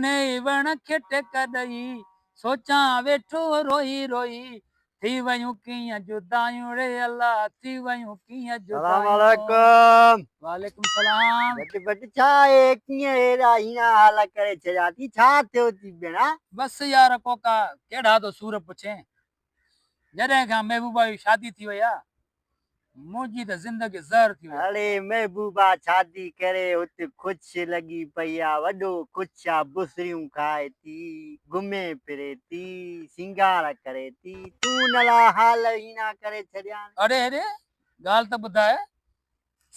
انهي وڻ کي ٽيڪ ڏئي سوچان ويٺو روئي روئي ٿي ويون ڪيئن جدايون ڙي الا ٿي ويون ڪيئن سلام جدايون. عليڪم. وعليڪم سلام. جهٽ پٽ ڇا آهي ڪيئن اهڙا هيڻا حال ڪري ڇڏيا ٿي ڇا ٿيو ٿي ڀيڻا. بس يار ڪوڪا ڪهڙا ٿو سور پڇين جڏهن کان محبوبا جي شادي ٿي وئي آ منهنجي ته زندگي زهر ٿي وئي. اڙي محبوبا شادي ڪري ات خوش لڳي پئي آ وڏو خوش آ بسريون کائي ٿي گهمي ڦري ٿي سينگار ڪري ٿي تون ان لاء حال هيڻا ڪري ڇڏيا آهن. اڙي هيڏي ڳالهه ته ٻڌاء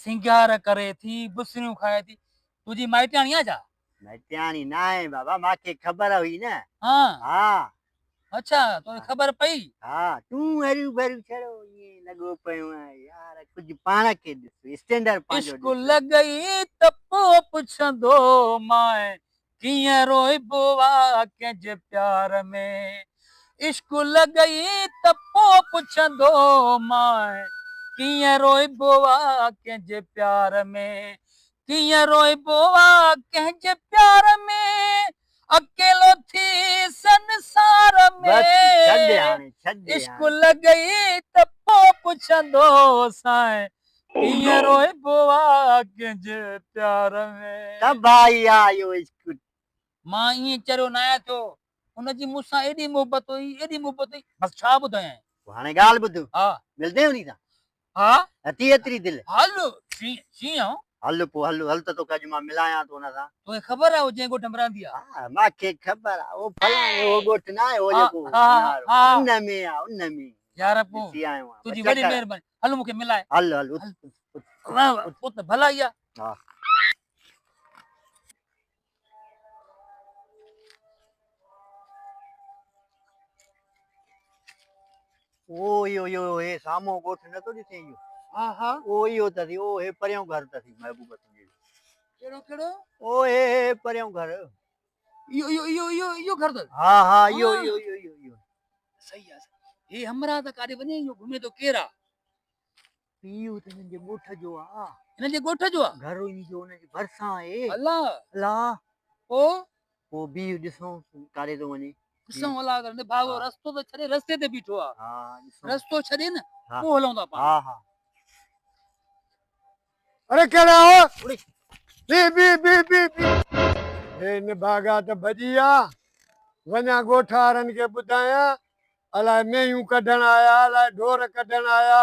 سينگار ڪري ٿي بسريون کائي ٿي تنهنجي مائٽياڻي آ ڇا؟ مائٽياڻي ناهي بابا ماکي خبر هئي نه. ها. ها. اڇا توکي خبر پئي. ها تون هريون ڀريون ڇڙو ائين لڳو پيو آهين يار ڪجهه پاڻ کي ڏس اسٽينڊر پنهنجو عشق ڏس. لڳئي ته پوء پڇندو مانء ڪيئن روئبو آ ڪنهن جي پيار ۾ عشق لڳئي ته پوء پڇندو مانء ڪيئن روئبو آ ڪنهن جي پيار ۾ ڪيئن روئبو آ ڪنهن جي پيار ۾، اڪيلو ٿي سنسار ۾. بس ڇڏ هاڻي ڇڏ عشق هاڻي. لڳئي ته پو پڇندو سانء، ڪيئن روئبو آ ڪنهن جي پيار ۾. تباهي آ اهو عشق. مان ائين چريو ناهيان ٿيو، ان جي مون سان ايڏي محبت هئي، ايڏي محبت هئي، بس ڇا ٻڌايانء. پوء هاڻي ڳالهه ٻڌ، ها. ملندين انهي سان؟ ها. اٿي ايتري دل؟ هل، شينهن آهون. هل پوء هل، هل ته توکي اڄ مان ملايان ٿو ان سان. توکي خبر آهي هو جنهن ڳوٺ ۾ رهندي آهي؟ ها، مان کي خبر آهي، اهو فلاڻو اهو ڳوٺ ناهي، اهو جيڪو وارو، ان ۾ آهي، ان ۾. يار پوء ڏسي آيو آهيان. تنهنجي وڏي مهرباني، هل مون کي ملاء. هل هل، اٿ اٿ اٿ. واهه واهه، پوء ته ڀلائي آهي. ها. او اهو اهو هي سامهون ڳوٺ نه ٿو ڏسين اهو؟ ها ها. او اهو اٿسي، او هي پريون گهر اٿسي محبوب تنهنجي جو. ڪهڙو ڪهڙو؟ او هي هي پريون گهر. اهو اهو اهو اهو اهو گهر اٿس؟ ها ها اهو اهو اهو اهو اهو. صحيح آ. هي همراهه ته ڪاڏي وڃي اهو گهمي ٿو ڪير آ؟ پيء ته هنن جي ڳوٺ جو آ. هنن جي ڳوٺ جو آ؟ گهر ان جو ان جي ڀرسان آهي. الله. الله. پوء؟ پوء بيهه ڏسون ڪاڏي ٿو وڃي. ڏسون الله ڪري نڀاڳو رستو ته ڇڏي رستي تي بيٺو آ. ها ڏسون. رستو ڇڏي نه پوء هلون ٿا پاڻ. ها ها. اڙي ڪهڙا آهو؟ بيهه بيهه بيهه بيهه بيهه. هي نڀاڳا ته ڀڄي ويا. وڃان ڳوٺ وارن کي ٻڌايان. الائي مينهيون ڪڍڻ آيا، الائي ڍور ڪڍڻ آيا.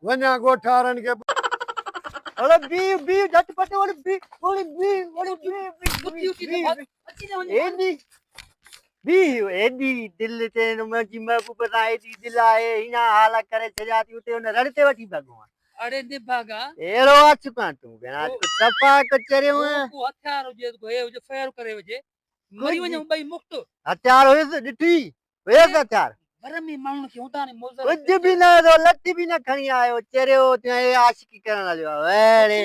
وڃان ڳوٺ وارن کي. اڙي بيهه بيهه جهٽ پٽ اڙي بيهه اڙي بيهه اڙي بيهه بيهه بيهه ايڏي بيهه ايڏي دل تي منهنجي محبوب سان ايڏي دل آهي هيڻا حال ڪري ڇڏيا ٿي اتي ان رڙ تي وٺي ڀڳو آهيان. اڙي نڀاڳا. اهڙو عاشق آهين تون ڀيڻا صفا ڪو چريو آهين. ڪو هٿيار هجي ڪو هي هجي فير ڪري وجهي مري وڃون ٻئي مفت. هٿيار هيس ڏٺي هيس هٿيار. ور ۾ ماڻهن کي هوندا ني موزر. ڪجهه به نه هيس لٺ به نه کڻي آيو چريو ٿيو هي عاشقي ڪرڻ هليو آهي اڙي.